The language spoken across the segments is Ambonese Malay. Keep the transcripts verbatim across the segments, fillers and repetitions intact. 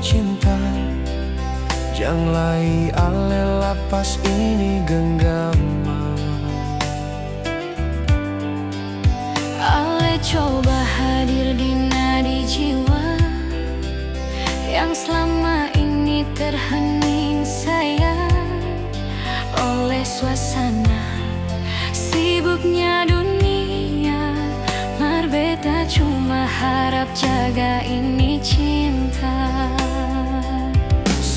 cinta, jang lai ale lapas ini genggaman. Ale coba hadir di nadi jiwa yang selama ini terhening sayang oleh suasana sibuknya dunia. Mar beta cuma harap jaga ini cinta.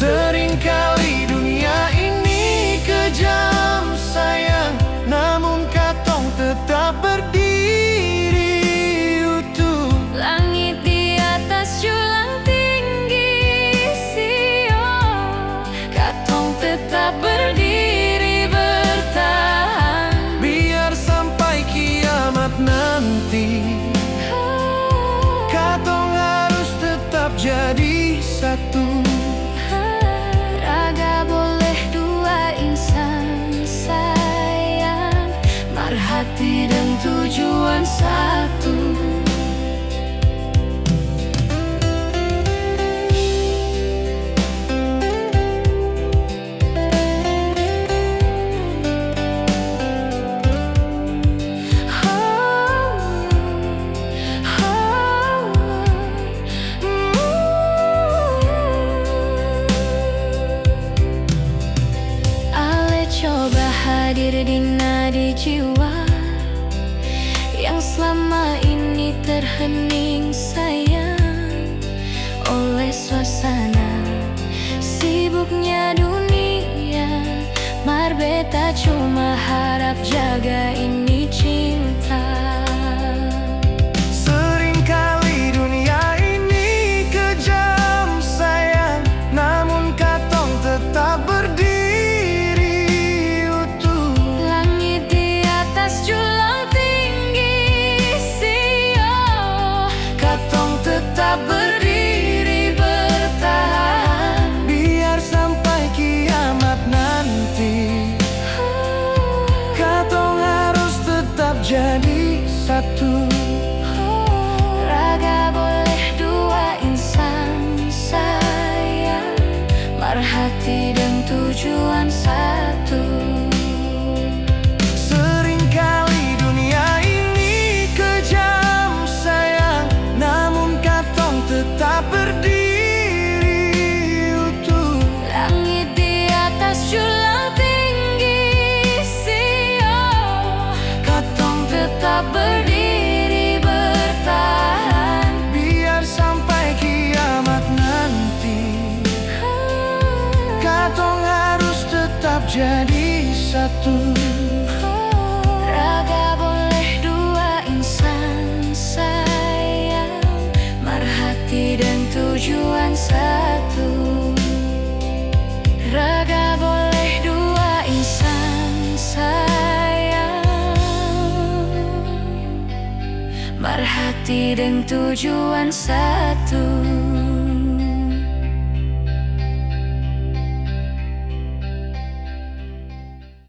Seringkali dunia ini kejam sayang, namun katong tetap berdiri utuh. Langit di atas julang tinggi, sio, katong tetap berdiri bertahan. Biar sampai kiamat nanti, katong harus tetap jadi satu. Raga boleh dua insan sayang, mar hati deng tujuan satu. Ale coba hadir di nadi jiwa yang selama ini terhening sayang oleh suasana sibuknya dunia. Mar beta cuma harap jaga ini cinta. Seringkali dunia ini kejam sayang, namun katong tetap berdiri utuh. Langit di atas julang tinggi, sio, katong tetap berdiri bertahan. Biar sampai kiamat nanti, katong harus tetap jadi satu. Raga boleh dua insan sayang, mar hati deng tujuan satu. Seringkali dunia ini kejam sayang, namun katong tetap berdiri utuh. Langit di atas julang tinggi, sio, katong tetap berdiri bertahan. Biar sampai kiamat nanti, katong harus tetap jadi satu. Raga boleh dua insan sayang, mar hati deng tujuan satu. Raga boleh dua insan sayang, mar hati deng tujuan satu.